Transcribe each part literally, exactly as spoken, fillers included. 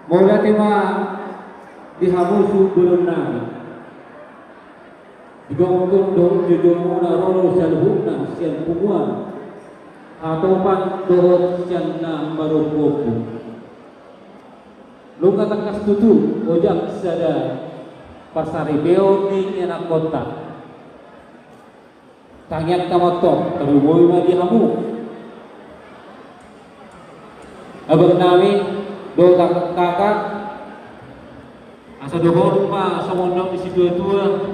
Mauliate ma di hamu suhut bolon nami. Di gomgom dohot jojomuna ro do saluhutna sian punguan Hatopan dohot sian na marompuompu. Nunga tangkas tutu ojak sada parsaripeon ni ianakhonta. Tangiangta ma antong tarlumobi ma di hamu abang nami dohot kakak, asa dohonon ma songon na di situatua,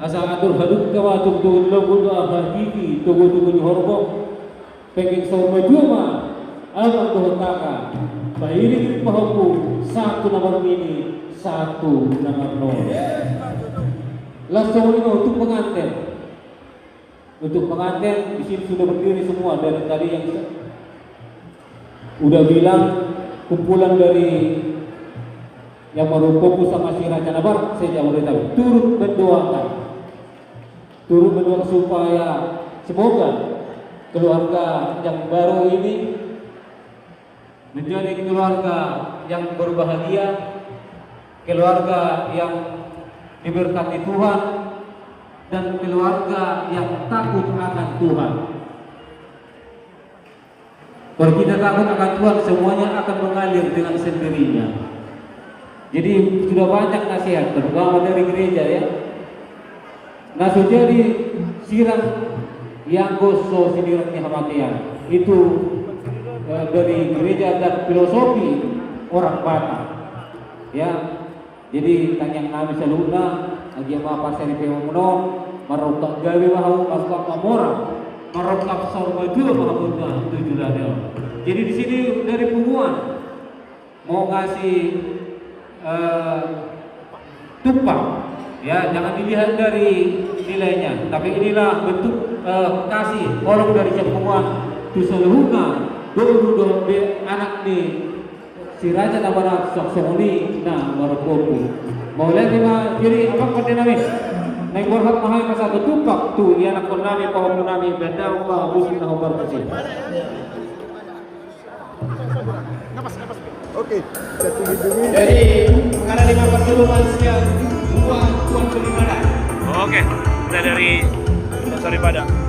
asa andor hadungka ma tongtong lombok dohot hatiti togutogu ni horbo. Penggeng saur matua ma abang dohot kakak, pairingiring pahompu, sahat tu na marnini, sahat tu na marnono. Laos songon i ma untuk pengantin. Untuk pengantin di sini sudah berdiri semua dari tadi yang se-, udah bilang kumpulan dari yang marompuompu sama si Raja Nabar, saya jauh dari tahu. Turut mendoakan. Turut mendoakan supaya semoga keluarga yang baru ini menjadi keluarga yang berbahagia, keluarga yang diberkati Tuhan, dan keluarga yang takut akan Tuhan. Kalau kita takut akan Tuhan, semuanya akan mengalir dengan sendirinya. Jadi, sudah banyak nasihat, terutama dari gereja, ya. Na so jadi sirang, ianggo so sinirang ni hamatean. Itu, eh, dari gereja dan filosofi orang Batak. Ya, jadi tangiang nami saluhutna, agia ma parsaripeon muna on, marrongkap gabe ma hamu, marrongkap mamora, marrongkap saur matua ma hamu tu joloan on. Jadi di sini dari punguan mau ngasih, eh, tumpang. Ya, jangan dilihat dari nilainya, tapi inilah bentuk, eh, kasih tolong dari sian punguan tu saluhutna, boru dohot be anak ni si Raja Nabar, songon i na marompuompu. Mauliate ma, jadi abang pande nami. Naeng borhat ma hami pasahathon tumpang tu ianakhon nami, pahompu nami, bahen damang ma musik na hombar muse. Oke, kita tunggu dulu. Jadi, karena di Bapak dulu, Mas, ya, buat, buat daripada. Oke, kita dari Sorry Padang.